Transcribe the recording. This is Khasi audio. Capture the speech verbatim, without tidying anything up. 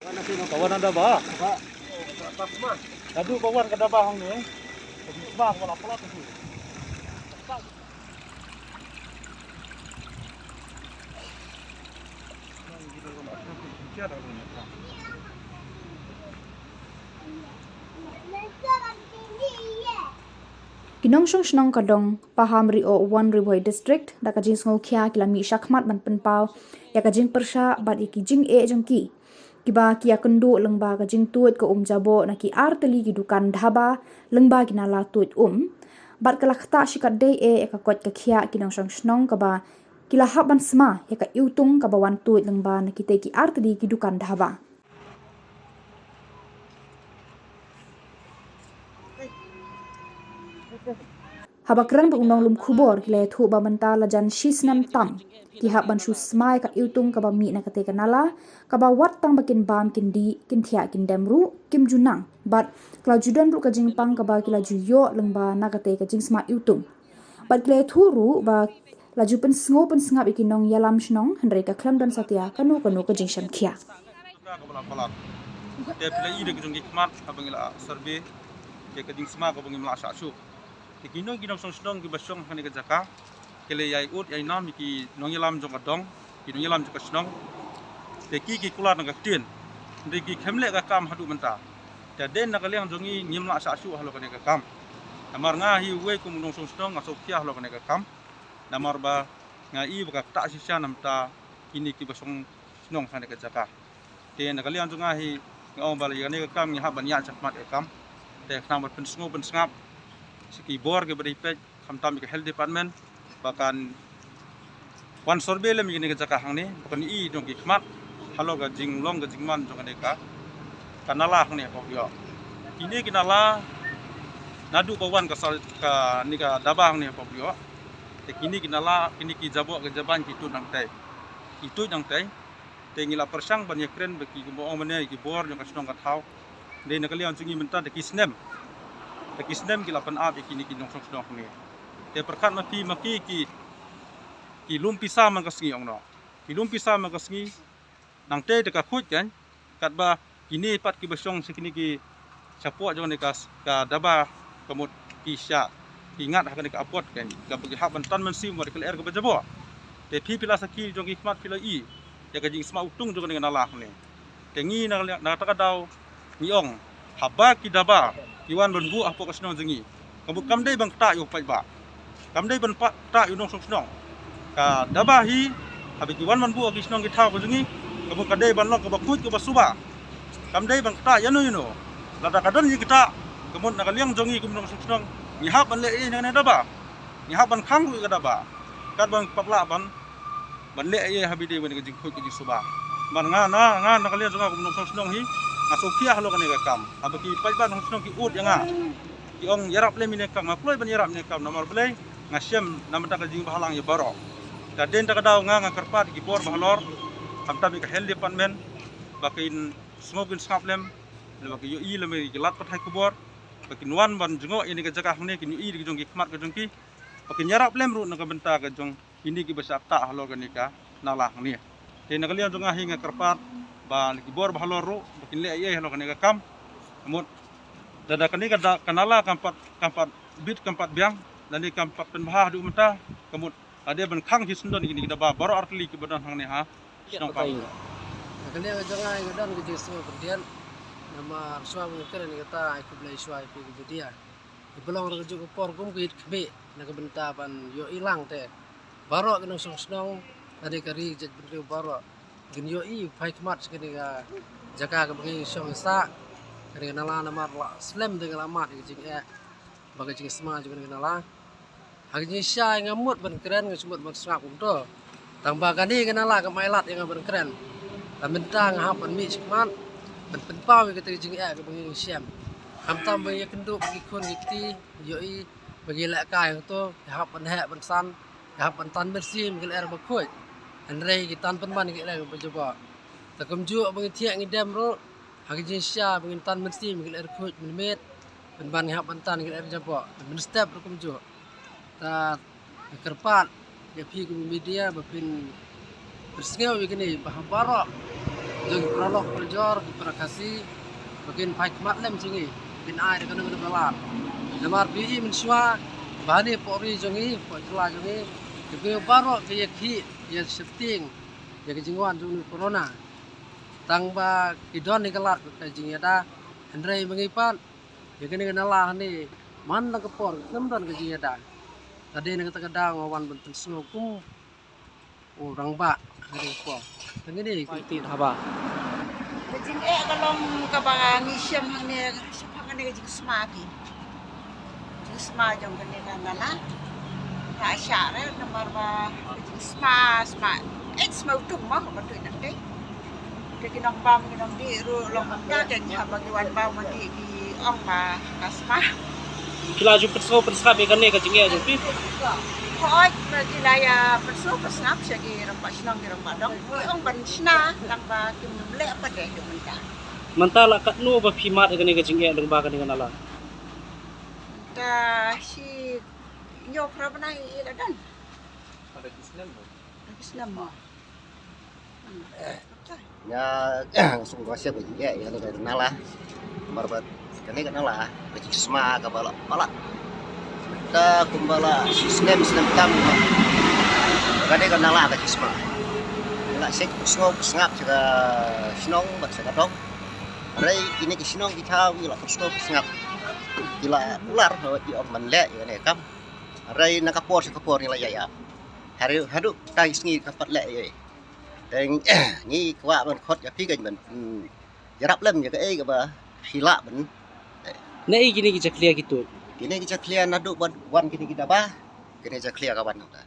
Ka wan na daba. Ka du ka wan ka daba hangne. Ka du sma ka la palat tu. Ki nongshong shnong ka Dong Paham Ri-o Wan, Ri Bhoi District, da ka jingsngewkhia ki la mih shakhmat ban pynpaw ïa ka jingpyrshah bad ïa ki jingeh jong ki, kiba ki ïakynduh lyngba ka jingtuid ka um jaboh na ki artylli ki dukan dhaba lyngba ki nala tuid um. Bad ka la ktah shikatdei eh ïa ka koit ka khiah ki nongshong shnong, kaba ki la hap ban sma ïa ka iwtung kaba wan tuid lyngba na kitei ki artylli ki dukan dhaba. Haba kren bad u nonglum khubor, ki la ïathuh ba mynta la jan shi snem tam ki hap ban shu sma ïa ka iwtung kaba mih na katei ka nala, kaba wat tang ba kin bam kin dih, kin thiah kin dem ruh kim ju nang. Bad ka la ju don ruh ka jingpang kaba ki la ju ïoh lyngba na katei ka jingsma iwtung. Bad ki la ïathuh ruh ba la ju pynsngew pynsngap ïa ki nongïalam shnong, hynrei ka khlem don satia kano kano ka jingshemkhia. Te phi la i da ka jong ki khmat haba ngi la survey ïa ka jingsma kaba ngim lah shah shuh. Te ki nong, ki nongshong shnong kiba shong ha kane ka jaka, ki la ïai ud ïai nam ïa ki nongïalam jong ka dong, ki nongïalam jong ka shnong. Te ki, ki kular na ka ktien, hynrei ki khlem leh ka kam haduh mynta. Te hadien na ka liang jong ngi ngim lah shah shuh halor kane ka kam. Namar nga hi uwei kum u nongshong shnong nga sngewkhia halor kane ka kam. Namar ba nga i ba ka ktah shisha na bynta kine kiba shong shnong ha kane ka jaka. Te na ka liang jong nga hi nga ong ba ïa kane ka kam ngi hap ban ïaid shakhmat ïa ka kam. Te khnang ban pynsngew pynsngap sha ki bor kiba dei peit, khamtam ïa ka health department, ba kan wan survey lem ïa kane ka jaka hangne, ba kan i jong ki khmat halor ka jinglong ka jingman jong kane ka, ka nala hangne ha Pokbiok. Kine ki nala naduh ba wan ka sar, kane ka daba hangne ha Pokbiok. Te kine ki nala, kine ki jaboh ki jaban ki tuid nangtei. Ki tuid nangtei. Te ngi la pyrshang ban ïakren bad ki, kumba ong mynne, ki bor jong ka shnong ka thaw. Dei na ka liang jong ngi mynta da ki snem, da ki snem ki la pynap ïa kine ki nongshong shnong hangne. Te pyrkhat ma phi ma ki, ki, ki lum pisa man ka sngi ong noh. Ki lum pisa man ka sngi. Nangtei da ka khuid kan, katba kine pat kiba shong sha kine ki shapoh jong kane ka, ka daba, ka mut ki shah, ki ngat ha kane ka apot kan, kaba ki hap ban tan mynsiem wat ïa ka lyer kaba jaboh. Te phi, phi la sakhi jong ki khmat phi la i ïa ka jingsma iwtung jong kane ka nala hangne. Te ngi na, na kata ka daw ngi ong, haba ki daba ki wan ban buh hapoh ka shnong jong ngi, ka mut kam dei ban ktah ïa u paidbah, kam dei ban pa-, ktah ïa u nongshong shnong. Ka daba hi haba ki wan ban buh ha ki shnong ki thaw ka jong ngi, ka mut ka dei ban long kaba khuid kaba suba. Kam dei ban ktah ïano ïano. Lada ka don ïa kata, ka mut na ka liang jong ngi kum u nongshong shnong ngi hap ban leh ei na kane ka daba. Ngi hap ban khang ruh ïa ka daba. Katba ngim pat lah ban, ban leh ei ha bynta kane ka jingkhuid ka jingsuba. Namar nga, na, nga na ka liang jong nga kum u nongshong shnong hi nga sngewkhia halor kane ka kam. Haba ki paidbah nongshong shnong ki ud ïa nga, ki ong ïarap lem ïa kane ka kam, nga kloi ban ïarap ïa kane ka kam namar balei, nga shem na ka bynta ka jingbhalang ïa baroh. Te hadien kata ka daw nga, nga kyrpad ïa ki bor bahalor, khamtam ïa ka health department, ba kin sngewbha kin sngap lem, lem ba kin ïohi lem ïa ki lad pathai khubor, ba kin wan ban jngoh ïa kane ka jaka hangne, kin ïohi da ki jong ki khmat ka jong ki, ba kin ïarap lem ruh na ka bynta ka jong kine kiba shah ktah halor kane ka nala hangne. Te na ka liang jong nga hi nga kyrpad ba na ki bor bahalor ruh ba kin leh ei ei halor kane ka kam. Ka mut lada kane ka da-, ka nala kam pat, kam pat bit, kam pat biang, lane kam pat pynbha haduh mynta, ka mut ka dei ban khang shisyndon ïa kine ki daba baroh artylli kiba don hangne ha shnong Pam. Na ka liang jong nga nga don ka jingsngew khyndiat. Namar shuwa ba nga kren ïa kata, ai khublei shuwa ïa phi ki media. Ngi ba long ruh ka juk ka por kum ka ïit khmih na ka bynta ban ïohi lang te baroh ki nongshong shnong lane ka ri ka jaitbynriew baroh kin ïohi phai khmat sha kane ka jaka kaba ngi shong sah, kane ka nala, namar la slem te nga la mad ïa ka jingeh bad ka jingsma jong kane ka nala. Ha ka jingshisha nga mut ban kren, nga shu mut ban sngap kumto. Tang ba kane ka nala kam ailad ïa nga ban kren. Te mynta nga hap ban mih shakhmat ban pynpaw ïa kata ka jingeh kaba ngi shem. Khamtam ba ïakynduh bad ki khun ki kti, ïohi ba ngi lehkai hangto, ki hap ban heh ban san, ki hap ban tan mynsiem ïa ka lyer ba khuid, hynrei ki tan pynban ïa ka lyer ba jaboh. Te kumjuh ba ngi thiah ngi dem ruh, ha ka jingshisha ba ngin tan mynsiem ïa ka lyer khuid mynmiet, pynban ngi hap ban tan ïa ka lyer jaboh, te mynstep ruh kumjuh. Te nga kyrpad ïa phi kum ki media ba phin pynsngew ïa kane, ba ha baroh Jong ki paralok parajor ki para Khasi ba kin phai khmat lem jong ngi, kin ai da kano kano ka lad. Namar phi i mynshuwa ba hangne hapoh ri jong ngi, hapoh jylla jong ngi, ki briew baroh ki ïa khih ïa sheptieng ïa ka jingwan jong une u corona. Tang ba ki don ïa ka lad ka jingïada, hynrei ma ngi pat ïa kane ka nala hangne man la ka por kam don ka jingïada. Ka dei na kata ka daw nga wan ban pynsngew kum u rangbah ha ri por. Tang kine ki ti haba. Ka jingeh ka long kaba ngi shem hangne, shem hangne ka jingsma ki. Jingsma jong kane ka nala. Ka shah re namar ba ka jingsma, sma. Eh, sma utum ma ka tu nang dei. Te ki nongbam ki nongdih ruh long kumta, te haba ki wan bam ki dih ki ong ba ka sma. Ki la ju pynsngew pynsngap ïa kane ka jingeh jong phi? Hooid, ba ki la ïa pynsngew pynsngap sha ki rangbah shnong ki rangbah dong. Ki ong ban shna tang ba kim leh pat de mynta. Mynta la katno ba phi mad ïa kane ka jingeh lyngba kane ka nala? Mynta shi hynñiew phra bnai ïa la don. Ka snem mo. Nga sngewsih ba jingeh ïa kane ka nala. Namar ba kane ka nala ka jingsma kaba la palat. Te kumba la shi snem snem tam ba kane ka nala ka jingsma. La sek pynsngew pynsngap sha ka shnong bad sha ka dong. Hynrei kine ki shnong ki thaw ki la pynsngew pynsngap. Ki la kular ba ki ong ban leh ïa kane ka kam. Hynrei na ka por sha ka por ngi la ïa ïa. Haduh, haduh tai sngi ka pat leh ei. Te ngi kwah ban khot ïa phi kan ban, hmm, ïarap lem ïa kaei kaba phi lah ban. Naei kine ki jakhlia ki tuid? Kine ki jakhlia naduh ban wan kine ki daba. Kine jakhlia ka wan nangta.